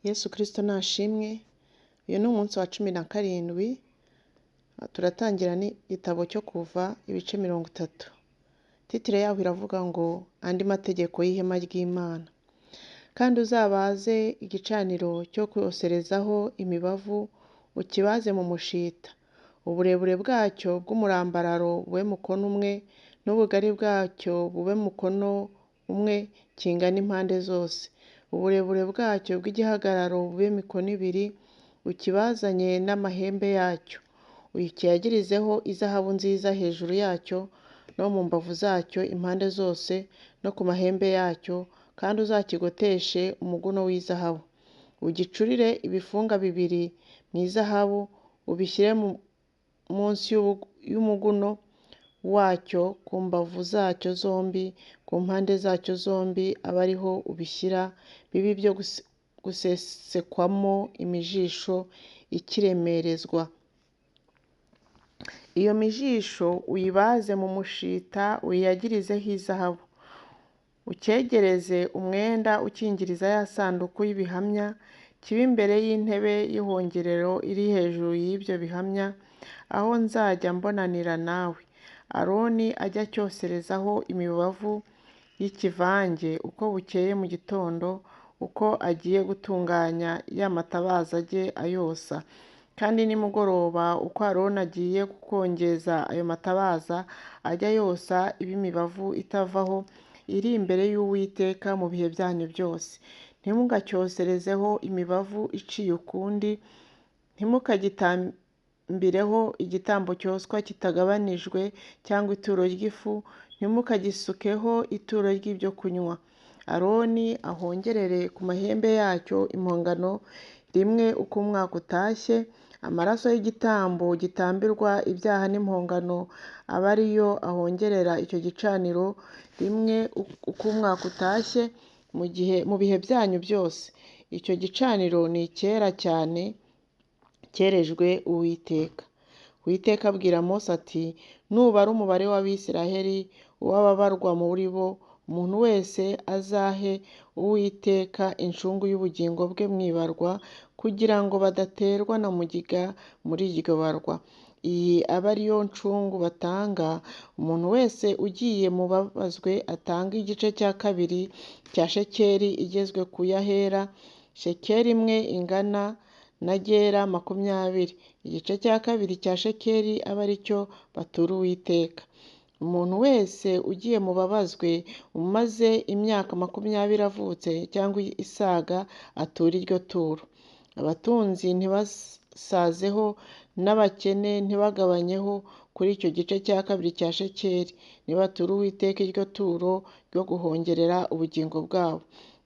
Yesu Kristo nashimwe, uyu ni umunsi wa 17, turatangira n'igitabo cyo Kuva ibice 30. Titire yaho iravuga ngo andi mategeko y'ihema ry'Imana. Kandi uzabaze igicaniro cyo koserezaho imibavu, ukibaze mu mushita. Uburebure bwacyo bw'umurambararo bube mukono umwe, n'ubugari bwacyo bube mukono umwe, kingana impande zose. Uburebure bwacyo bw'igihagararo bube mikono 2, ukibazanye n'amahembe yacyo. Ukiyagirizeho izahabu nziza hejuru yacyo no mu mbavu zacyo impande zose no ku mahembe yacyo, kandi uzakigoteshe umuguno w'izahabu. Ugicurire ibifunga 2 mu izahabu, ubishyire munsi y'umuguno wacyo ku mbavu zacyo zombi, ku mpande zacyo zombi abe ariho ubishyira, bibe ibyo gusesekwamo imijisho ikiremerezwa. Iyo mijisho uyibaze mu mushita, uyiyagirizeho izahabu. Ucyegereze umwenda ukingiriza ya sanduku y'ibihamya, kibe imbere y'intebe y'ihongerero iri hejuru y'ibyo bihamya, aho nzajya mbonanira nawe. Aroni ajye acyoserezaho imibavu y'ikivange uko bukeye mu gitondo, uko agiye gutunganya ya matabaza ajye ayosa. Kandi nimugoroba uko Aroni agiye gukongeza ayo matabaza, ajye ayosa ibe imibavu itavaho, iri imbere y'Uwiteka mu bihe byanyu byose. Ntimugacyoserezeho imibavu iciye ukundi, ntimukagitambireho igitambo cyoswa kitagabanijwe cyangwa ituro ry'ifu, ntimukagisukeho ituro ry'ibyo kunywa. Aroni ahongerere ku mahembe yacyo impongano rimwe uko umwaka utashye, amaraso y'igitambo gitambirwa ibyaha n'impongano abe ari yo ahongerera icyo gicaniro rimwe uko umwaka utashye mu bihe byanyu byose. Icyo gicaniro ni icyera cyane, cyerejwe Uwiteka. Uwiteka abwira Mose ati, nubara umubare w'Abisiraheli, uw'ababarwa muri bo, umuntu wese azahe Uwiteka incungu y'ubugingo bwe mu ibarwa, kugira ngo badaterwa na mugiga muri iryo barwa. Iyi abe ari yo ncungu batanga, umuntu wese ugiye mu babazwe atanga igice cya 2 cya shekeli igezwe ku y'ahera, shekeli imwe ingana na gera 20, igice cya 2 cya shekeli abe ari cyo batura Uwiteka. Umuntu wese ugiye mu babazwe umaze imyaka 20 avutse cyangwa isaga atura iryo turo. Abatunzi ntibasazeho n'abakene ntibagabanyeho kuri icyo gice cya 2 cya shekeli, nibatura Uwiteka iryo turo ryo guhongerera ubugingo bwabo.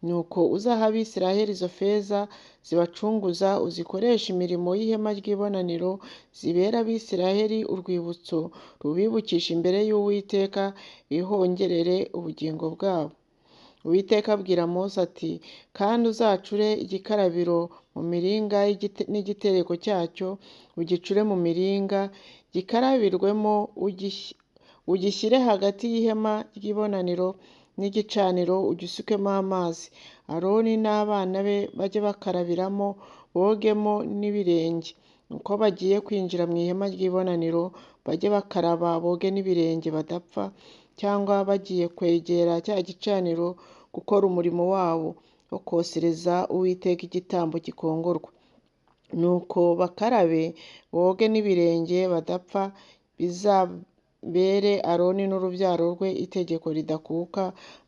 Nuko uzaha Abisiraheli izo feza zibacunguza, uzikoreshe imirimo y'ihema ry'ibonaniro, zibere Abisiraheli urwibutso rubibukisha imbere y'Uwiteka, bihongerere ubugingo bwabo. Uwiteka abwira Mose ati, kandi uzacure igikarabiro mu miringa n'igitereko cyacyo, ugicure mu miringa, gikarabirwemo, ugishyire hagati y'ihema ry'ibonaniro n'igicaniro, ugisukemo amazi. Aroni n'abana be bajye bakarabiramo, bogemo n'ibirenge. Uko bagiye kwinjira mu ihema ry'ibonaniro, bajye bakaraba boge n'ibirenge badapfa, cyangwa bagiye kwegera cya gicaniro gukora umurimo wabo wo kosereza Uwiteka igitambo gikongorwa. Nuko bakarabe boge n'ibirenge badapfa, bizabere Aroni n'urubyaro rwe itegeko ridakuka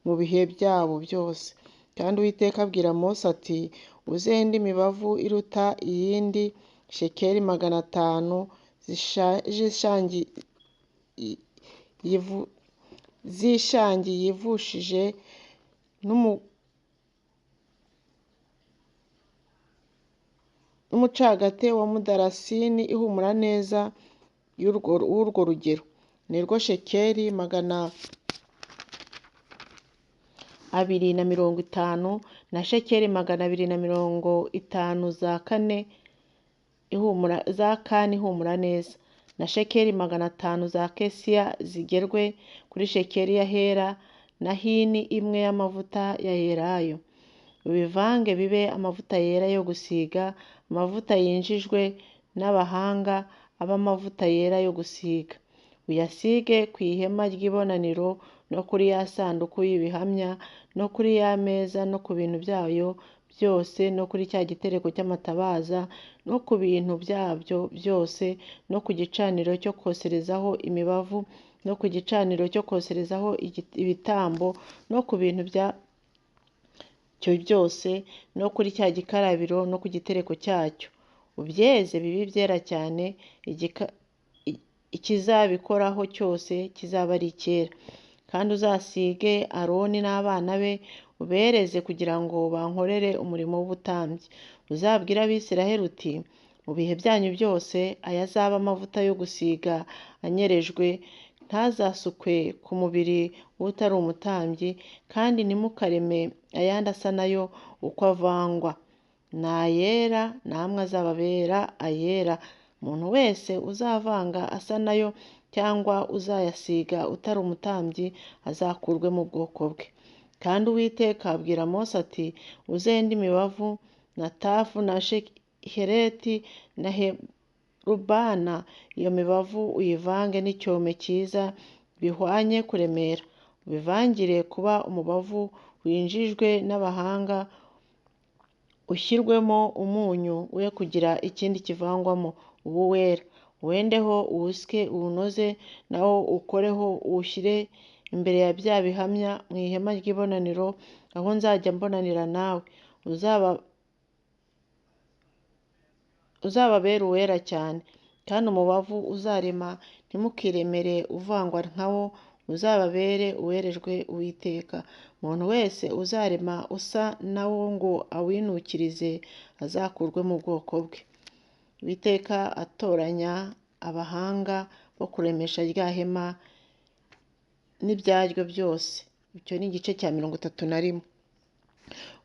mu bihe byabo byose. Kandi Uwiteka abwira Mose ati, uzende imibavu iruta iyindi shekeli 500 z'ishangi yivushije n'umucagate wa mudarasini ihumura neza w'urwo rugero, nirwo shekeli 250 na shekeli 250 za kane ihumura neza, na shekeli 500 za kesiya zigerwe kuri shekeli y'ahera, na hini imwe y'amavuta ya elayo. Ubivange bibe amavuta yera yo gusiga, amavuta yinjijwe n'abahanga abe amavuta yera yo gusiga. Uyasige ku ihema ry'ibonaniro no kuri ya sanduku y'ibihamya no kuri ya meza no ku bintu byayo byose no kuri cya gitereko cy'amatabaza no ku bintu byabyo byose no ku gicaniro cyo koserezaho imibavu no ku gicaniro cyo koserezaho ibitambo no ku bintu byacyo byose no kuri cya gikarabiro no ku gitereko cyacyo. Ubyeze bibe ibyera cyane, ikizabikoraho cyose kizaba ari icyera. Kandi uzasige Aroni n'abana be, ubereze kugira ngo bankorere umurimo w'ubutambyi. Uzabwire Abisirayeli uti: mu bihe byanyu byose aya azaba amavuta yo gusiga anyerejwe, ntazasukwe ku mubiri w'utari umutambyi, kandi ntimukareme ayandi asa nayo uko avangwa. Ni ayera, namwe azababera ayera. Umuntu wese uzavanga asa nayo cyangwa uzayasiga utari umutambyi azakurwe mu bwoko bwe. Kandi Uwiteka abwira Mose ati: uzende imibavu na tafu na shehereti na herubana, iyo mibavu uyivange n'icyome cyiza bihwanye kuremera, ubivangire kuba umubavu winjijwe n'abahanga, ushyirwemo umunyu we kugira ikindi kivangwamo, ube uwera. Uwendeho uwusye uwunoze, nawo uwukoreho uwushyire imbere ya bya bihamya mu ihema ry'ibonaniro, aho nzajya mbonanira nawe. Uzababere uwera cyane. Kandi umubavu uzarema ntimukiremere uvangwa nka wo, uzababere uwerejwe Uwiteka. Umuntu wese uzarema usa na wo ngo awinukirize azakurwe mu bwoko bwe. Uwiteka atoranya abahanga bo kuremesha rya hema n'ibyaryo byose. Icyo ni igice cya 31.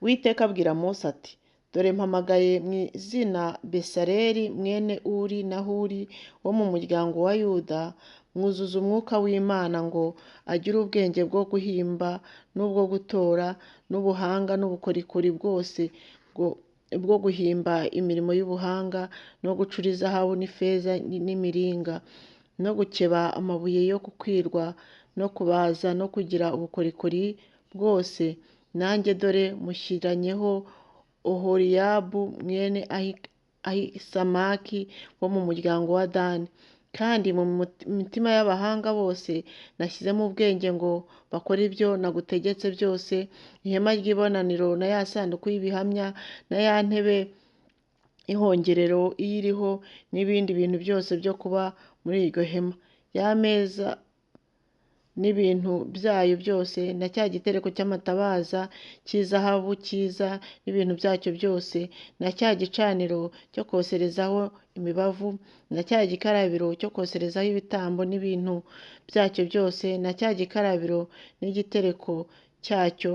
Uwiteka abwira Mose ati: dore mpamagaye mu izina Besaleli mwene Uri na Huri wo mu muryango wa Yuda, mwuzuza umwuka w'Imana ngo agire ubwenge bwo guhimba n'ubwo gutora n'ubuhanga n'ubukorikori bwose bwo guhimba imirimo y'ubuhanga no gucura izahabu n'ifeza n'imiringa no gukeba amabuye yo gukwirwa no kubaza no kugira ubukorikori bwose. Nanjye dore mushyiranyeho Oholiyabu mwene Ahisamaki wo mu muryango wa Dani. Kandi mu mitima y'abahanga bose nashyizemo ubwenge ngo bakore ibyo nagutegetse byose, ihema ry'ibonaniro na ya sanduku y'ibihamya na ya ntebe y'ihongerero iyiriho n'ibindi bintu byose byo kuba muri iryo hema, ya meza n'ibintu byayo byose na cya gitereko cy'amatabaza cy'izahabu cyiza n'ibintu byacyo byose, na cya gicaniro cyo koserezaho imibavu, na cya gikarabiro cyo koserezaho ibitambo n'ibintu byacyo byose, na cya gikarabiro n'igitereko cyacyo,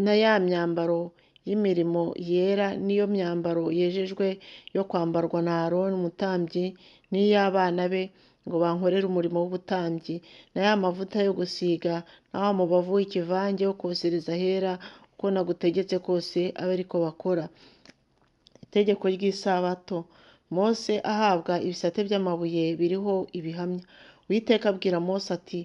na ya myambaro y'imirimo yera n'iyo myambaro yejejwe yo kwambarwa na Aroni umutambyi n'iy'abana be ngo bankorere umurimo w'ubutambyi, na ya mavuta yo gusiga, na wa mubavu w'ikivange wo kosereza ahera, uko nagutegetse kose abe ariko bakora. Itegeko ry'isabato. Mose ahabwa ibisate by'amabuye biriho ibihamya. Uwiteka abwira Mose ati: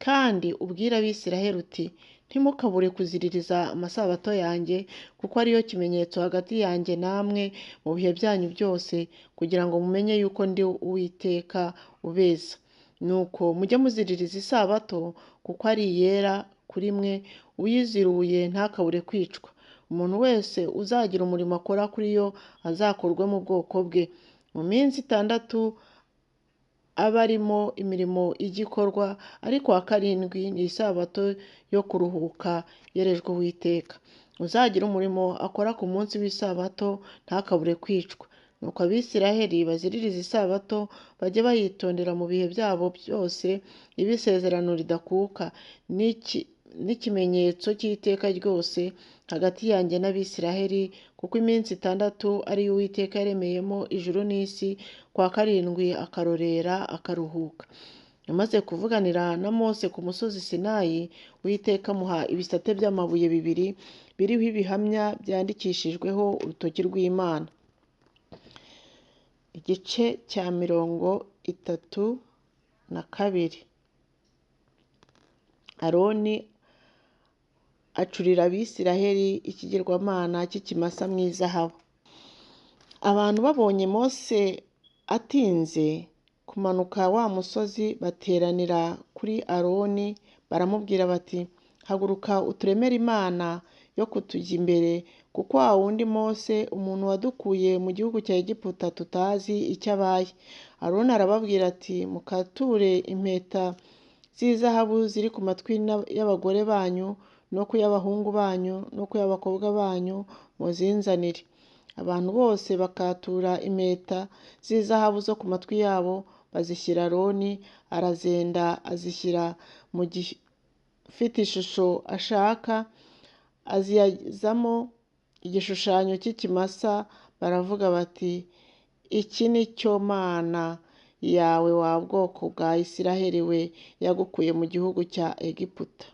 kandi ubwire Abisirayeli uti: ntimukabure kuziririza amasabato yanjye, kuko ariyo kimenyetso hagati yanjye namwe mu bihe byanyu byose, kugira ngo mumenye yuko ndi Uwiteka ubeza. Nuko mujye muziririza isabato, kuko ari iyera kuri mwe, uyiziruye ntakabure kwicwa. Umuntu wese uzagira umurimo akora kuri yo azakurwe mu bwoko bwe. Mu minsi 6 aba arimo imirimo ijya ikorwa, ariko uwa karindwi ni isabato yo kuruhuka yerejwe Uwiteka. Uzagira umurimo akora ku munsi w'isabato ntakabure kwicwa. Nuko Abisirayeli baziririza isabato, bajye bayitondera mu bihe byabo byose, ibe isezerano ridakuka n'ikimenyetso cy'iteka ryose hagati yanjye n'Abisirayeli, kuko iminsi 6 ari yo Uwiteka yaremeyemo ijuru n'isi, ku wa karindwi akarorera akaruhuka. Amaze kuvuganira na Mose ku musozi Sinayi, Uwiteka amuha ibisate by'amabuye 2 biriho ibihamya byandikishijweho urutoki rw'Imana. Igice cya 32. Aroni acurira Abisiraheli ikigirwamana cy'ikimasa mu izahabu. Abantu babonye Mose atinze kumanuka wa musozi, bateranira kuri Aroni baramubwira bati: haguruka uturemere imana yo kutujya imbere, kuko wa wundi Mose umuntu wadukuye mu gihugu cya Egiputa tutazi icyo abaye. Aroni arababwira ati: mukature impeta z'izahabu ziri ku matwi y'abagore banyu no ku y'abahungu banyu no ku y'abakobwa banyu, muzinzanire. Abantu bose bakatura impeta z'izahabu zo ku matwi yabo, bazishyira Aroni, arazenda azishyira mu gifite ishusho ashaka, aziyazamo igishushanyo cy'ikimasa. Baravuga bati: iki ni cyo Mana yawe wa bwoko bwa Isiraheli we, yagukuye mu gihugu cya Egiputa.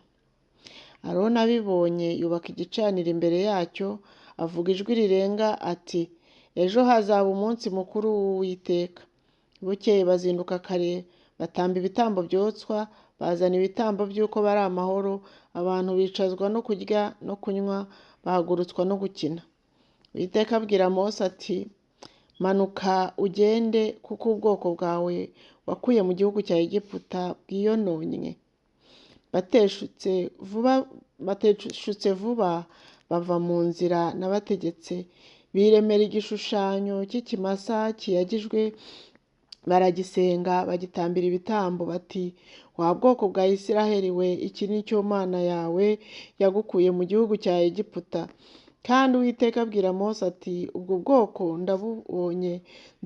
Aroni abibonye yubaka igicaniro imbere yacyo, avuga ijwi rirenga ati: ejo hazaba umunsi mukuru w'Uwiteka. Bukeye bazinduka kare, batamba ibitambo byotswa, bazana ibitambo by'uko bari amahoro. Abantu bicazwa no kurya no kunywa, bahagurutswa no gukina. Uwiteka abwira Mose ati: manuka ugende, kuko ubwoko bwawe wakuye mu gihugu cya Egiputa bwiyononnye. Bateshutse vuba bava mu nzira nabategetse, biremera igishushanyo cy'ikimasa kiyagijwe, baragisenga, bagitambira ibitambo bati: wa bwoko bwa Isiraheli we, iki ni cyo Mana yawe yagukuye mu gihugu cya Egiputa. Kandi Uwiteka abwira Mose ati: ubwo bwoko ndabubonye,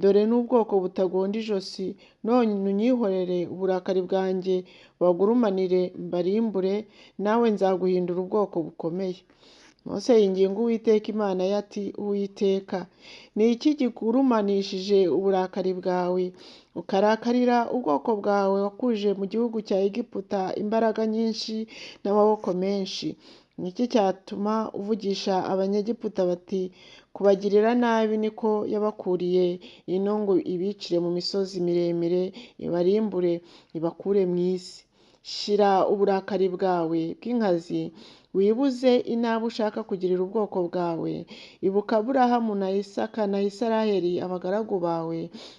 dore ni ubwoko butagonda ijosi, none unyihorere uburakari bwanjye bagurumanire mbarimbure, nawe nzaguhindura ubwoko bukomeye. Mose yinginga Uwiteka Imana ye ati: Uwiteka, ni iki gikurumanishije uburakari bwawe, ukarakarira ubwoko bwawe wakuje mu gihugu cya Egiputa imbaraga nyinshi n'amaboko menshi? Ni iki cyatuma uvugisha Abanyegiputa bati: kubagirira nabi niko yabakuriye ino ngo ibicire mu misozi miremire, ibarimbure, ibakure mu isi? Shira uburakari bwawe bw'inkazi, wibuze inabi ushaka kugirira ubwoko bwawe. Ibuka Aburahamu na Isaka na Isiraheli abagaragu bawe,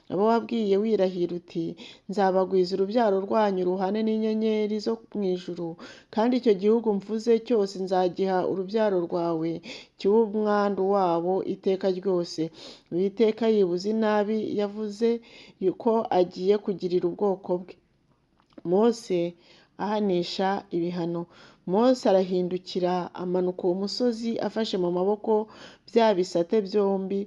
abo wabwiye wirahira uti: nzabagwiza urubyaro rwanyu ruhane n'inyenyeri zo mu ijuru, kandi icyo gihugu mvuze cyose nzagiha urubyaro rwawe, kibe umwandu wabo iteka ryose. Uwiteka yibuza inabi yavuze ko agiye kugirira ubwoko bwe. Mose ahanisha ibihano. Mose arahindukira amanuka uwo musozi afashe mu maboko bya bisate byombi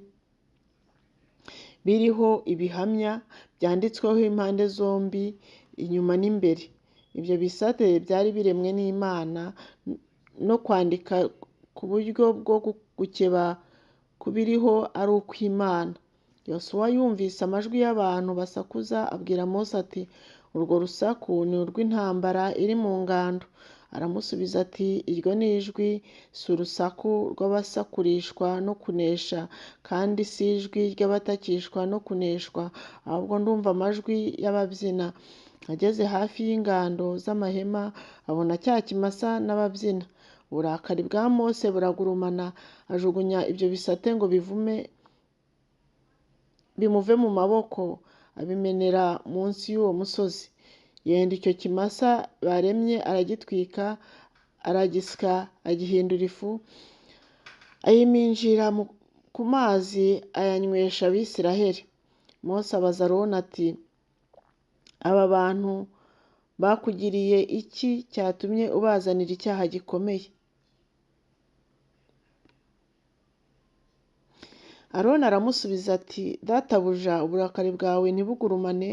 biriho ibihamya byanditsweho impande zombi, inyuma n'imbere. Ibyo bisate byari biremwe n'Imana no kwandika ku buryo bwo gukeba kubiriho ari ukw'Imana. Yosuwa yumvise amajwi y'abantu basakuza, abwira Mose ati: urwo rusaku ni urw'intambara iri mu ngando. Aramusubiza ati: iryo ni ijwi, si urusaku rw'abasakurishwa no kunesha, kandi si ijwi ry'abatakishwa no kuneshwa, ahubwo ndumva amajwi y'ababyina. Ageze hafi y'ingando z'amahema, abona cya kimasa n'ababyina. Uburakari bwa Mose buragurumana, ajugunya ibyo bisate ngo bimuve mu maboko, abimenera munsi y'uwo musozi. Yenda icyo kimasa baremye aragitwika, aragisya, agihindura ifu, ayiminjira ku mazi, ayanywesha Abisiraheli. Mose abaza Aroni ati: aba bantu bakugiriye iki cyatumye ubazanira icyaha gikomeye? Aroni aramusubiza ati: databuja, uburakari bwawe ntibugurumane,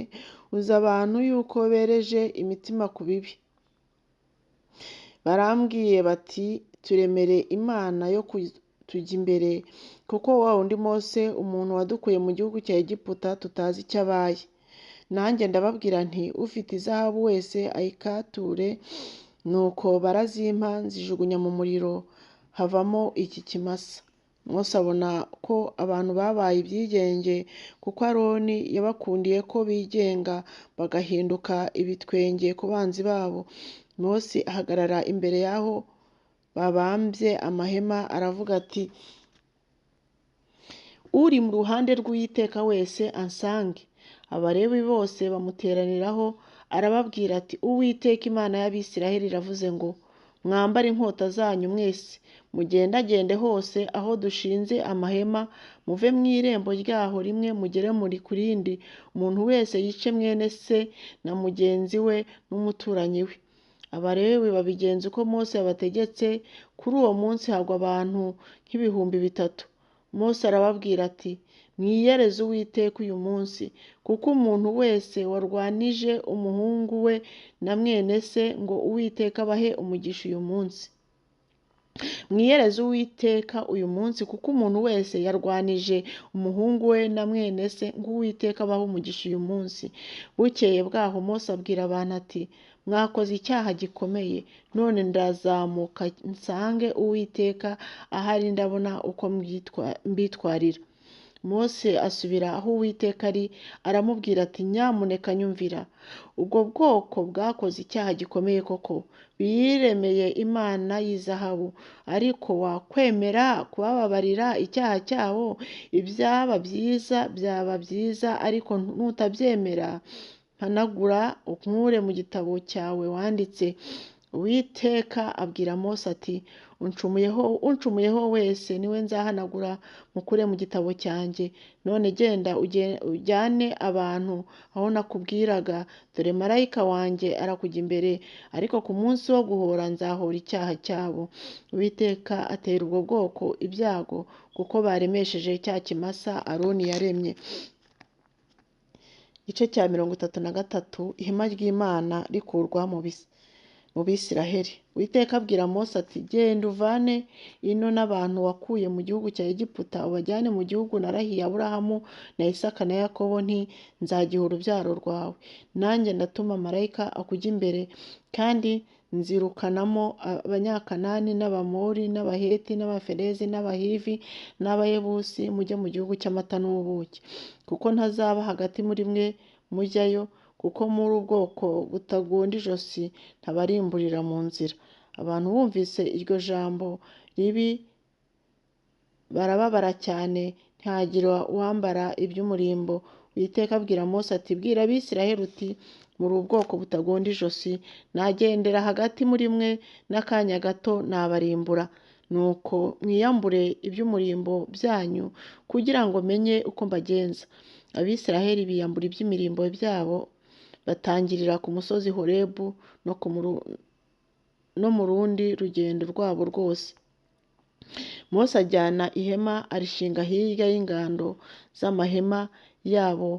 uzi abantu yuko bereje imitima ku bibi. Barambwiye bati: turemere imana yo kutujya imbere, kuko wa wundi Mose umuntu wadukuye mu gihugu cya Egiputa tutazi icyo abaye. Nanjye ndababwira nti: ufite izahabu wese ayikature. Nuko barazimpa, nzijugunya mu muriro, havamo iki kimasa. Mose abona ko abantu babaye ibyigenge, kuko Aroni yabakundiye ko bigenga bagahinduka ibitwenge ku banzi babo. Mose ahagarara imbere y'aho babambye amahema, aravuga ati: Uri mu ruhande rw'Uwiteka wese ansange. Abalewi bose bamuteraniraho, arababwira ati: Uwiteka Imana y'Abisirayeli iravuze ngo mwambare inkota zanyu mwese, mugendagende hose aho dushinze amahema, muve mu irembo ryaho rimwe mugere muri ku rindi, umuntu wese yice mwene se na mugenzi we n'umuturanyi we. Abalewi babigenza uko Mose yabategetse. Kuri uwo munsi hagwa abantu nk'ibihumbi 3. Mose arababwira ati: Mwiyereze Uwiteka uyu munsi, kuko umuntu wese warwanije umuhungu we na mwene se, ngo Uwiteka abahe umugisha uyu munsi. Mwiyereze Uwiteka uyu munsi, kuko umuntu wese yarwanije umuhungu we na mwene se, ngo Uwiteka abahe umugisha uyu munsi. Bukeye bwaho Mose abwira abantu ati: Mwakoze icyaha gikomeye, none ndazamuka nsange Uwiteka ahari, ndabona uko mbitwarira. Mose asubira aho Uwiteka ari, aramubwira ati: Nyamuneka nyumvira, ubwo bwoko bwakoze icyaha gikomeye koko, biremeye imana y'izahabu, ariko wakwemera kubababarira icyaha cyabo, ibyaba byiza byaba byiza, ariko nutabyemera mpanagura unkure mu gitabo cyawe wanditse. Uwiteka abwira Mose ati: Uncumuyeho wese niwe nzahanagura mukure mu gitabo cyanjye. None genda ujyane abantu aho nakubwiraga, dore marayika wanjye arakujya imbere, ariko ku munsi wo guhora nzahora icyaha cyabo. Uwiteka atera ubwo bwoko ibyago, kuko baremesheje cya kimasa Aroni yaremye. Igice cya 33, ihema ry'Imana rikurwa mu Bisiraheli. Uwiteka abwira Mose ati: Genda uvane ino n'abantu wakuye mu gihugu cya Egiputa, ubajyane mu gihugu narahiye Aburahamu na Isaka na Yakobo nti: Nzagiha urubyaro rwawe. Nanjye ndatuma marayika akujya imbere, kandi nzirukanamo Abanyakanani n'Abamori n'Abaheti n'Abaferezi n'Abahivi n'Abayebusi, mujye mu gihugu cy'amata n'ubuki. Kuko ntazaba hagati muri mwe mujyayo, kuko muri ubwoko butagonda ijosi, ntabarimburira mu nzira. Abantu bumvise iryo jambo ribi barababara cyane, ntihagira uwambara iby'umurimbo. Uwiteka abwira Mose ati: Bwira Abisirayeli uti: Muri ubwoko butagonda ijosi, nagendera hagati muri mwe n'akanya gato nabarimbura. Nuko mwiyambure iby'umurimbo byanyu, kugira ngo menye uko mbagenza. Abisirayeli biyambura iby'imirimbo byabo, batangirira ku musozi Horebu no mu rundi rugendo rwabo rwose. Mose ajyana ihema arishinga hirya y'ingando z'amahema yabo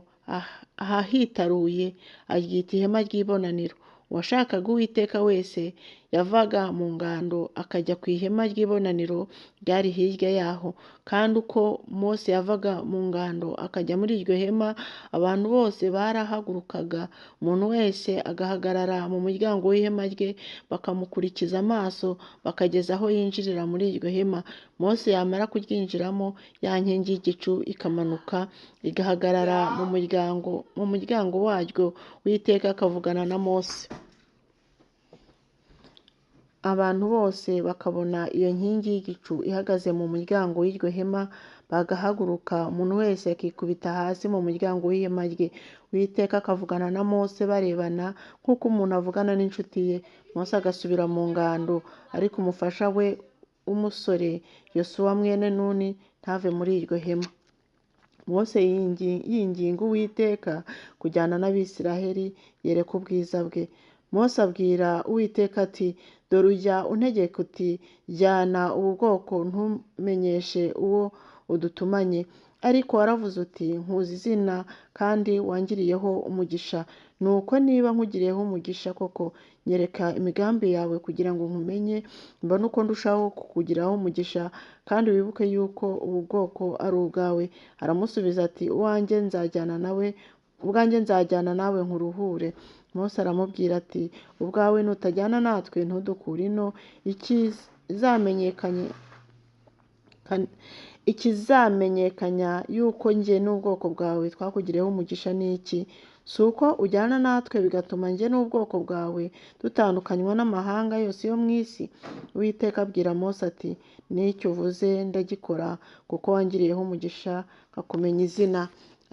ahahitaruye, aryita ihema ry'ibonaniro. Uwashakaga Uwiteka wese yavaga mu ngando akajya ku ihema ry'ibonaniro ryari hirya yaho. Kandi uko Mose yavaga mu ngando akajya muri iryo hema, abantu bose barahagurukaga, umuntu wese agahagarara mu muryango w'ihema rye, bakamukurikiza amaso bakageza aho yinjirira muri iryo hema. Mose yamara kuryinjiramo, ya nkingi y'igicu ikamanuka igahagarara mu muryango waryo, Uwiteka akavugana na Mose. Abantu bose bakabona iyo nkingi y'igicu ihagaze mu muryango w'iryo hema, bagahaguruka, umuntu wese akikubita hasi mu muryango w'ihema rye. Uwiteka akavugana na Mose barebana, nk'uko umuntu avugana n'inshuti ye. Mose agasubira mu ngando, ariko umufasha we w'umusore Yosuwa mwene Nuni ntave muri iryo hema. Mose yinginga Uwiteka kujyana n'Abisiraheli, yereka ubwiza bwe. Mose abwira Uwiteka ati: Dore ujya untegeka uti: Jyana ubu bwoko ntumenyeshe uwo udutumanye. Ariko waravuze uti: Nkuzi izina kandi wangiriyeho umugisha. Nuko niba nkugiriyeho umugisha koko, nyereka imigambi yawe kugira ngo nkumenye, mbone uko ndushaho kukugiraho umugisha, kandi wibuke yuko ubu bwoko ari ubwawe. Aramusubiza ati: Uwanjye nzajyana nawe, ubwanjye nzajyana nawe nkuruhure. Mose aramubwira ati: Ubwawe nutajyana natwe ntudukure ino, Ikizamenyekanya yuko njye n'ubwoko bwawe twakugiriyeho umugisha ni iki? Si uko ujyana natwe bigatuma njye n'ubwoko bwawe dutandukanywa n'amahanga yose yo mu isi? Uwiteka abwira Mose ati: N'icyo uvuze ndagikora, kuko wangiriyeho umugisha nkakumenya izina.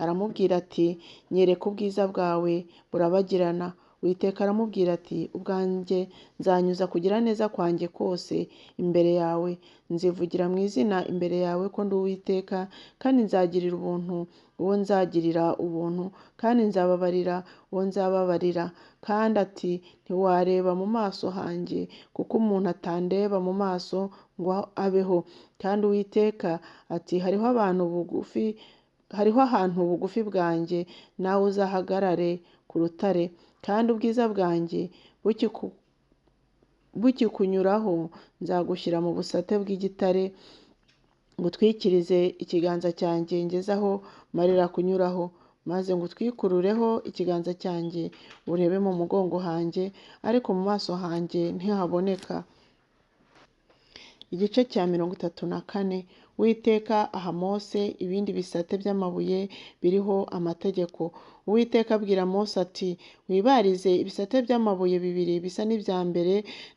Aramubwira ati: Nyereka ubwiza bwawe burabagirana. Uwiteka aramubwira ati: Ubwanjye nzanyuza kugira neza kwanjye kose imbere yawe, nzivugira mu izina imbere yawe ko ndi Uwiteka, kandi nzagirira ubuntu uwo nzagirira ubuntu, kandi nzababarira uwo nzababarira. Kandi ati: Ntiwareba mu maso hanjye, kuko umuntu atandeba mu maso ngo abeho. Kandi Uwiteka ati: Hariho ahantu bugufi bwanjye, nawe uzahagarare ku rutare, kandi ubwiza bwanjye bukikunyuraho nzagushyira mu busate bw'igitare, ngutwikirize ikiganza cyanjye ngeze aho marira kunyuraho, maze ngutwikurureho ikiganza cyanjye urebe mu mugongo hanjye, ariko mu maso hanjye ntihaboneka. Igice cya 34. Uwiteka aha Mose ibindi bisate by'amabuye biriho amategeko. Uwiteka abwira Mose ati: Wibarize ibisate by'amabuye bibiri bisa n'ibya mbere,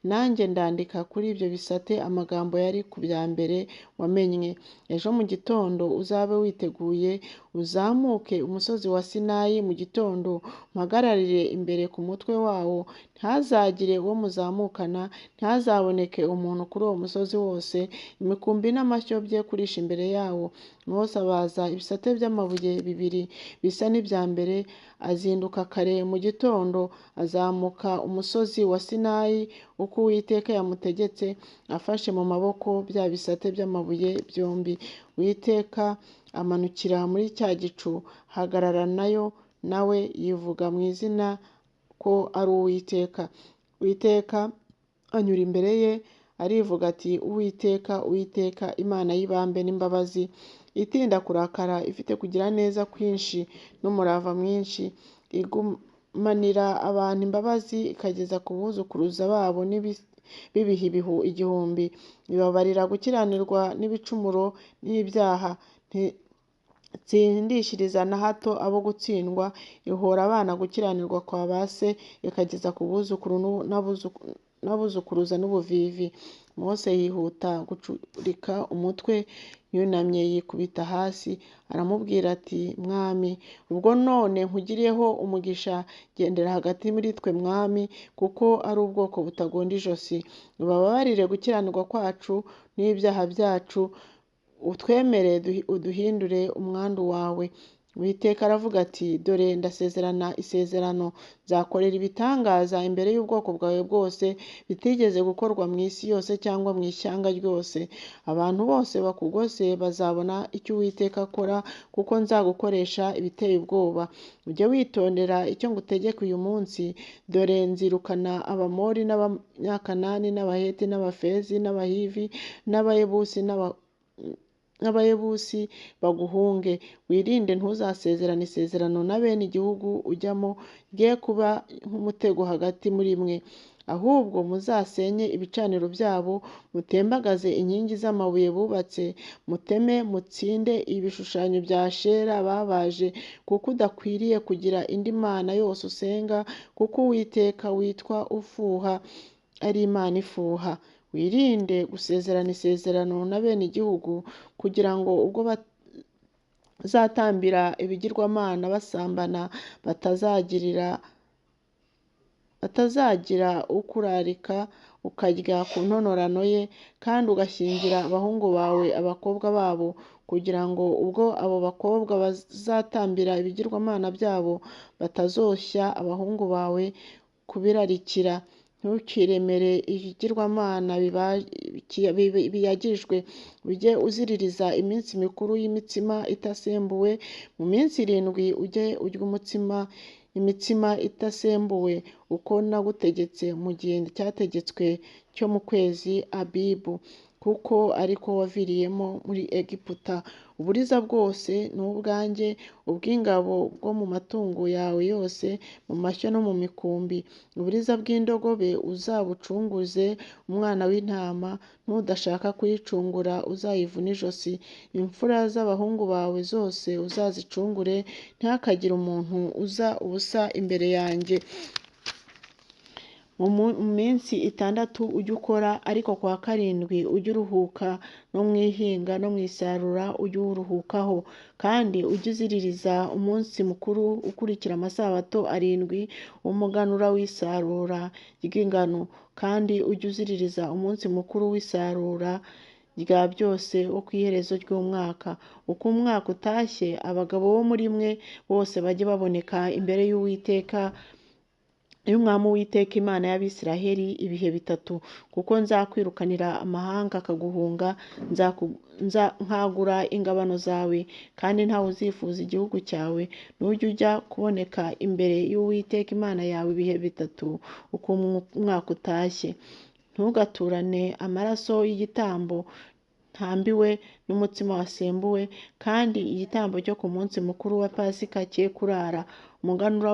nanjye ndandika kuri ibyo bisate amagambo yari ku bya mbere wamenye. Ejo mu gitondo uzabe witeguye, uzamuke umusozi wa Sinayi mu gitondo, mpagararire imbere ku mutwe wawo, ntihazagire uwo muzamukana, ntihazaboneke umuntu kuri uwo musozi wose, imikumbi n'amashyo bye kurisha imbere yawo. Mose abaza ibisate by'amabuye bibiri bisa n'ibya mbere, azinduka kare mu gitondo, azamuka umusozi wa Sinayi uko Uwiteka yamutegetse, afashe mu maboko bya bisate by'amabuye byombi. Uwiteka amanukira muri cya gicu, ahagarara nayo, nawe yivuga mu izina ko ari Uwiteka. Uwiteka anyura imbere ye, arivuga ati: Uwiteka, Uwiteka, Imana y'ibambe n'imbabazi, itinda kurakara, ifite kugira neza kwinshi n'umurava mwinshi, igumanira abantu imbabazi ikageza ku buzukuruza babo b'ibihe igihumbi, ibabarira gukiranirwa n'ibicumuro n'ibyaha, ntitsindishiriza na hato abo gutsindwa, ihora abana gukiranirwa kwa ba se ikageza ku buzukuru n'abuzukuruza n'ubuvivi. Mose yihuta gucurika umutwe, yunamye yikubita hasi, aramubwira ati: Mwami, ubwo none nkugiriyeho umugisha, gendera hagati muri twe Mwami, kuko ari ubwoko butagonda ijosi. Ubabarire gukiranirwa kwacu n'ibyaha byacu, utwemere uduhindure umwandu wawe. Uwiteka aravuga ati: Dore ndasezerana isezerano, nzakorera ibitangaza imbere y'ubwoko bwawe bwose bitigeze gukorwa mu isi yose cyangwa mu ishyanga ryose. Abantu bose bakugose bazabona icyo Uwiteka akora, kuko nzagukoresha ibiteye ubwoba. Ujye witondera icyo ngutegeka uyu munsi. Dore nzirukana Abamori n'Abanyakanani n'Abaheti n'Abafezi n'Abahivi n'Abayebusi baguhunge. Wirinde ntuzasezerane isezerano na bene igihugu ujyamo, rye kuba nk'umutego hagati muri mwe. Ahubwo muzasenye ibicaniro byabo, mutembagaze inkingi z'amabuye bubatse, muteme mutsinde ibishushanyo bya Ashera babaje, kuko udakwiriye kugira indi mana yose usenga, kuko Uwiteka witwa ufuha ari Imana ifuha. Wirinde gusezerana isezerano na bene igihugu, kugira ngo ubwo bazatambira ibigirwamana basambana, batazagira ukurarika ukarya ku ntonorano ye, kandi ugashyingira abahungu bawe abakobwa babo, kugira ngo ubwo abo bakobwa bazatambira ibigirwamana byabo batazoshya abahungu bawe kubirarikira. Ntukiremere ibigirwamana biyagijwe, ujye uziririza iminsi mikuru y'imitsima itasembuwe, mu minsi 7 ujye urya imitsima itasembuwe, uko nagutegetse mu gihe cyategetswe cyo mu kwezi Abibu. kuko ariko waviriyemo muri Egiputa. Uburiza bwose ni ubwanjye, ubw'ingabo bwo mu matungo yawe yose, mu mashyo no mu mikumbi. Uburiza bw'indogobe uzabucunguze umwana w'intama, nudashaka kuyicungura uzayivune ijosi. Imfura z'abahungu bawe zose uzazicungure, ntihakagire umuntu uza ubusa imbere yanjye. Mu minsi 6 ujye ukora, ariko ku wa karindwi ujye uruhuka, no mu ihinga no mu isarura ujye uwuruhukaho. Kandi ujye uziririza umunsi mukuru ukurikira amasabato 7 w'umuganura w'isarura ry'ingano, kandi ujye uziririza umunsi mukuru w'isarura rya byose wo ku iherezo ry'umwaka. Uko umwaka utashye, abagabo bo muri mwe bose bajye baboneka imbere y'Uwiteka, y'Umwami Uwiteka Imana y'Abisirayeli ibihe 3, kuko nzakwirukanira amahanga akaguhunga, nkagura ingabano zawe, kandi ntawe uzifuza igihugu cyawe. Nujya ujya kuboneka imbere y'Uwiteka Imana yawe ibihe 3 uko umwaka utashye. Ntugaturane amaraso y'igitambo ntambiwe n'umutsima wasembuwe, kandi igitambo cyo ku munsi mukuru wa Pasika cye kurara. Umuganura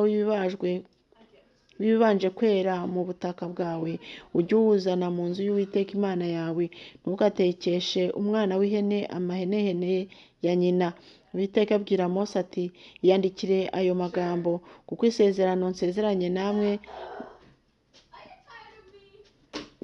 w'ibibanje kwera mu butaka bwawe ujye uwuzana mu nzu y'Uwiteka Imana yawe. Ntugatekeshe umwana w'ihene amahenehene ya nyina. Uwiteka abwira Mose ati, iyandikire ayo magambo, kuko isezerano nsezeranye namwe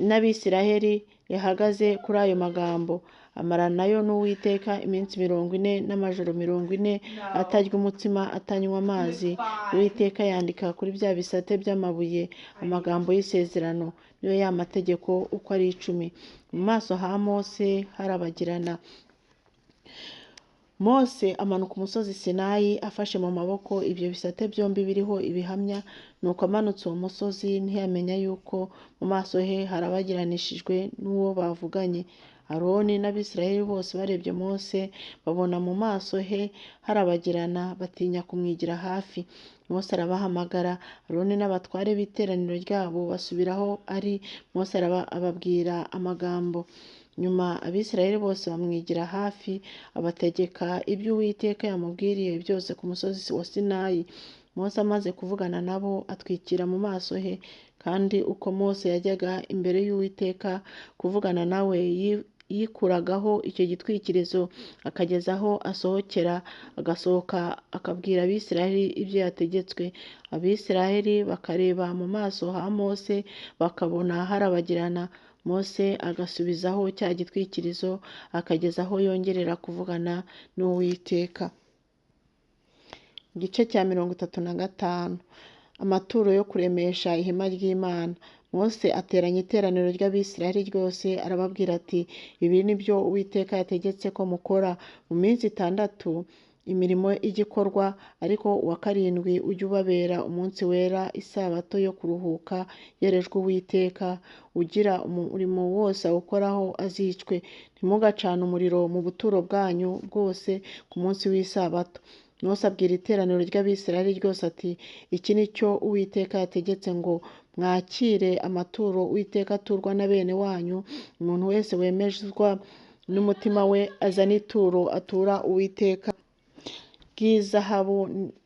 n'Abisirayeli rihagaze kuri ayo magambo. Amarana yo n'Uwiteka iminsi 40 n'amajoro 40, atarya umutsima, atanywa amazi. Uwiteka yandika kuri bya bisate by'amabuye amagambo y'isezerano, niyo ya mategeko uko ari 10. Mu maso ha Mose harabagirana. Mose amanuka umusozi Sinayi afashe mu maboko ibyo bisate byombi biriho ibihamya. Nuko amanutse uwo musozi ntiyamenya yuko mu maso he harabagiranishijwe n'uwo bavuganye. Aroni n'Abisirayeli bose barebye Mose, babona mu maso he harabagirana, batinya kumwigira hafi. Mose arabahamagara, Aroni n'abatware b'iteraniro ryabo basubira aho ari. Mose ababwira amagambo. Nyuma Abisirayeli bose bamwigira hafi, abategeka ibyo Uwiteka yamubwiriye byose ku musozi wa Sinayi. Mose amaze kuvugana nabo, atwikira mu maso he. Kandi uko Mose yajyaga imbere y'Uwiteka kuvugana nawe, yikuragaho icyo gitwikirizo akageza aho asohokera, agasohoka akabwira Abisirayeli ibyo yategetswe. Abisirayeli bakareba mu maso ha Mose, bakabona harabagirana. Mose agasubizaho cya gitwikirizo, akageza aho yongerera kuvugana n'Uwiteka. Igice cya 35. Amaturo yo kuremesha ihema ry'Imana. Mose ateranya iteraniro ry'Abisirayeli ryose, arababwira ati, ibi ni byo Uwiteka yategetse ko mukora. Mu minsi 6 imirimo ijya ikorwa, ariko uwa karindwi ujye ubabera umunsi wera, isabato yo kuruhuka yerejwe Uwiteka. Ugira umurimo wose awukoraho azicwe. Ntimugacane umuriro mu buturo bwanyu bwose ku munsi w'isabato. Mose abwira iteraniro ry'Abisirayeli ryose ati, iki ni cyo Uwiteka yategetse ngo mwakire amaturo Uwiteka aturwa na bene wanyu. Umuntu wese wemezwa n'umutima we azane ituro atura Uwiteka bw'izahabu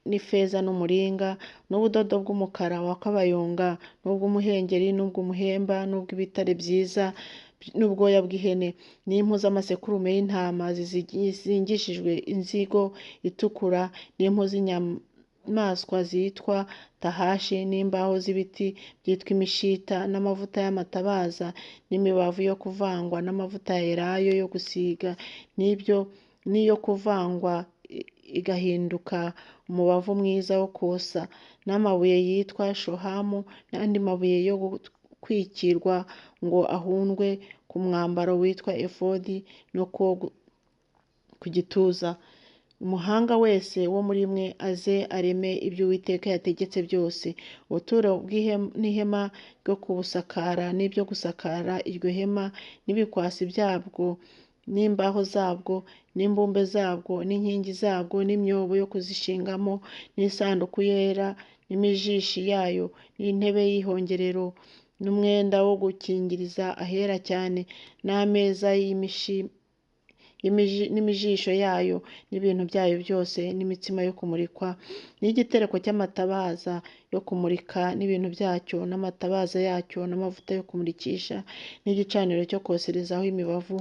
n'ifeza n'umuringa, n'ubudodo bw'umukara wa kabayonga, n'ubw'umuhengeri, n'ubw'umuhemba, n'ubw'ibitare byiza, n'ubwoya bw'ihene, n'impu z'amasekurume y'intama zizingishijwe inzigo itukura, n'impu z'inyamaswa zitwa tahashi, n'imbaho z'ibiti byitwa imishita, n'amavuta y'amatabaza, n'imibavu yo kuvangwa n'amavuta ya elayo yo gusiga, n'iyo kuvangwa igahinduka umubavu mwiza wo kosa, n'amabuye yitwa shohamu, n'andi mabuye yo gukwikirwa ngo ahundwe ku mwambaro witwa efodi no ku gituza. Umuhanga wese wo muri mwe aze areme ibyo Uwiteka yategetse byose. Ubuturo n'ihema ryo kubusakara, n'ibyo gusakara iryo hema, n'ibikwasi byabwo, n'imbaho zabwo, n'imbumbe zabwo, n'inkingi zabwo, n'imyobo yo kuzishingamo, n'isanduku yera, n'imijishi yayo, n'intebe y'ihongerero, n'umwenda wo gukingiriza ahera cyane, n'ameza n'imijisho yayo n'ibintu byayo byose, n'imitsima yo kumurikwa, n'igitereko cy'amatabaza yo kumurika n'ibintu byacyo, n'amatabaza yacyo n'amavuta yo kumurikisha, n'igicaniro cyo koserezaho imibavu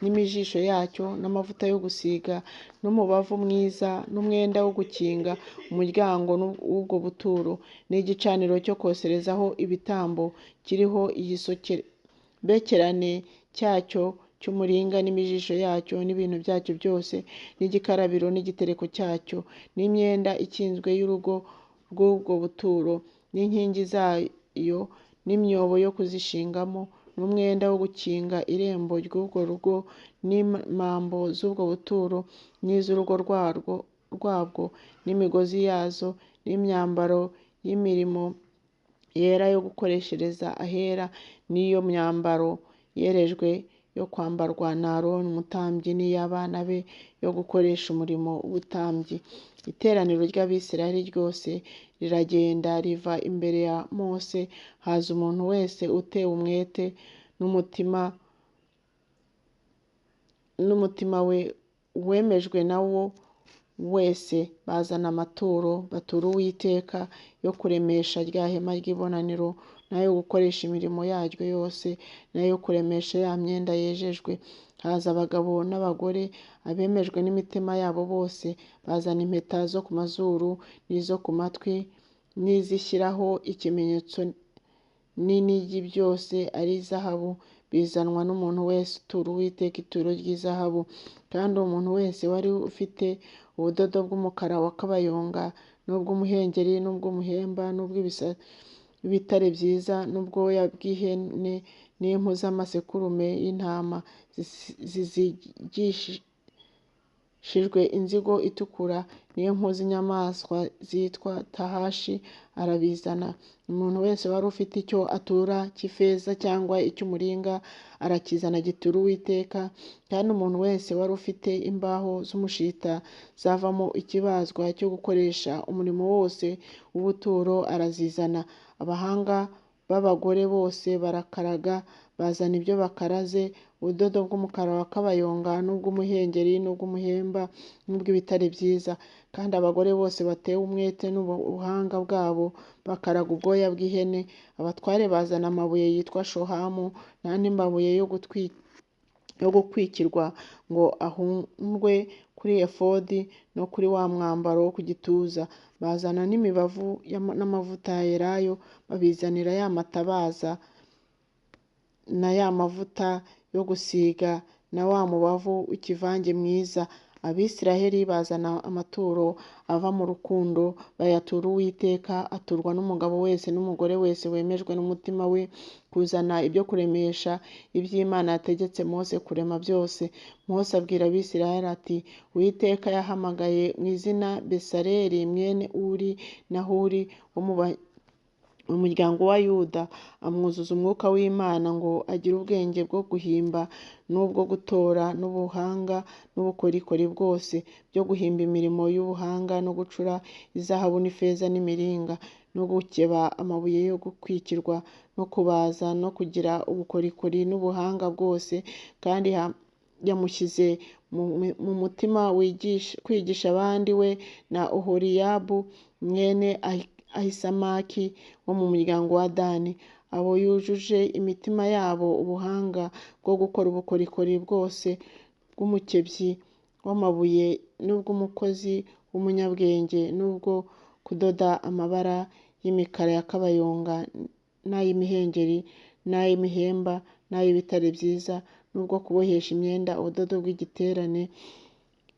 n'imijisho yacyo, n'amavuta yo gusiga, n'umubavu mwiza, n'umwenda wo gukinga umuryango w'ubwo buturo, n'igicaniro cyo koserezaho ibitambo kiriho igisobekerane cyacyo cy'umuringa n'imijisho yacyo n'ibintu byacyo byose, n'igikarabiro n'igitereko cyacyo, n'imyenda ikinzwe y'urugo rw'ubwo buturo, n'inkingi zayo n'imyobo yo kuzishingamo, n'umwenda wo gukinga irembo ry'urwo rugo, n'imambo z'ubwo buturo n'iz'urugo rwabwo, n'imigozi yazo, n'imyambaro y'imirimo yera yo gukoreshereza ahera, n'iyo myambaro yerejwe yo kwambarwa na Aroni umutambyi n'iy'abana be yo gukoresha umurimo w'ubutambyi. Iteraniro ry'Abisirayeli ryose riragenda riva imbere ya Mose, haza umuntu wese utewe umwete n'umutima we wemejwe na wo wese, bazana amaturo batura Uwiteka yo kuremesha rya hema ry'ibonaniro, n'ayo gukoresha imirimo yaryo yose, n'ayo kuremesha ya myenda yejejwe. Haza abagabo n'abagore, abemejwe n'imitima yabo bose, bazana impeta zo ku mazuru n'izo ku matwi, n'izishyiraho ikimenyetso n'inigi, byose ari izahabu, bizanwa n'umuntu wese utura Uwiteka ituro ry'izahabu. Kandi umuntu wese wari ufite ubudodo bw'umukara wa kabayonga, n'ubw'umuhengeri, n'ubw'umuhemba, n'ubw'ibitare byiza, n'ubwoya bw'ihene, n'impu z'amasekurume y'intama zizigishijwe inzigo itukura, n'impu z'inyamaswa zitwa tahashi, arabizana. Umuntu wese wari ufite icyo atura cy'ifeza cyangwa icy'umuringa arakizana agitura Uwiteka. Kandi umuntu wese wari ufite imbaho z'umushita zavamo ikibazwa cyo gukoresha umurimo wose w'ubuturo arazizana. Abahanga b'abagore bose barakaraga, bazana ibyo bakaraze, ubudodo bw'umukara wa kabayonga, n'ubw'umuhengeri, n'ubw'umuhemba, n'ubw'ibitare byiza. Kandi abagore bose batewe umwete n'ubuhanga bwabo bakaraga ubwoya bw'ihene. Abatware bazana amabuye yitwa shohamu n'andi mabuye yo gukwikirwa ngo ahundwe kuri efodi no kuri wa mwambaro wo ku gituza. Bazana n'imibavu n'amavuta ya elayo, babizanira ya matabaza na ya mavuta yo gusiga na wa mubavu w'ikivange mwiza. Abisirayeli bazana amaturo ava mu rukundo, bayatura Uwiteka, aturwa n'umugabo wese n'umugore wese wemejwe n'umutima we kuzana ibyo kuremesha iby'Imana yategetse Mose kurema byose. Mose abwira Abisirayeli ati: Uwiteka yahamagaye mu izina Besaleli mwene Uri na Huri wo mu muryango wa Yuda, amwuzuza umwuka w'Imana ngo agire ubwenge bwo guhimba n'ubwo gutora n'ubuhanga n'ubukorikori bwose byo guhimba imirimo y'ubuhanga no gucura izahabu n'ifeza n'imiringa, no gukeba amabuye yo gukwikirwa, no kubaza no kugira ubukorikori n'ubuhanga bwose. Kandi yamushyize mu mutima kwigisha abandi, we na Oholiyabu mwene Ahisamaki wo mu muryango wa Dani, abo yujuje imitima yabo ubuhanga bwo gukora ubukorikori bwose bw'umukebyi w'amabuye n'ubw'umukozi w'umunyabwenge, n'ubwo kudoda amabara y'imikara ya kabayonga n'ay'imihengeri n'ay'imihemba n'ay'ibitare byiza, n'ubwo kubohesha imyenda ubudodo bw'igiterane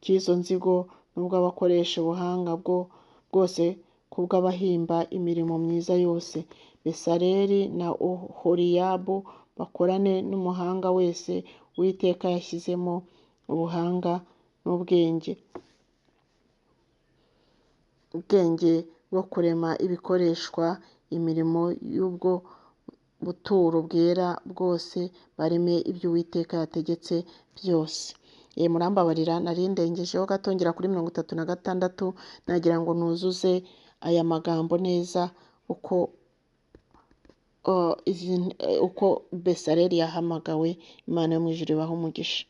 cy'izo nzigo, n'ubw'abakoresha ubuhanga bwose kubw'abahimba imirimo myiza yose. Besaleli na Oholiyabu bakorane n'umuhanga wese Uwiteka yashyizemo ubuhanga n'ubwenge bwo kurema ibikoreshwa imirimo y'ubwo buturo bwera bwose, bareme ibyo Uwiteka yategetse byose. Murambabarira nari ndengejeho gato ngera kuri 36, nagira ngo nuzuze aya magambo neza uko uko Besaleli yahamagawe. Imana yo mu ijuru ibahe umugisha.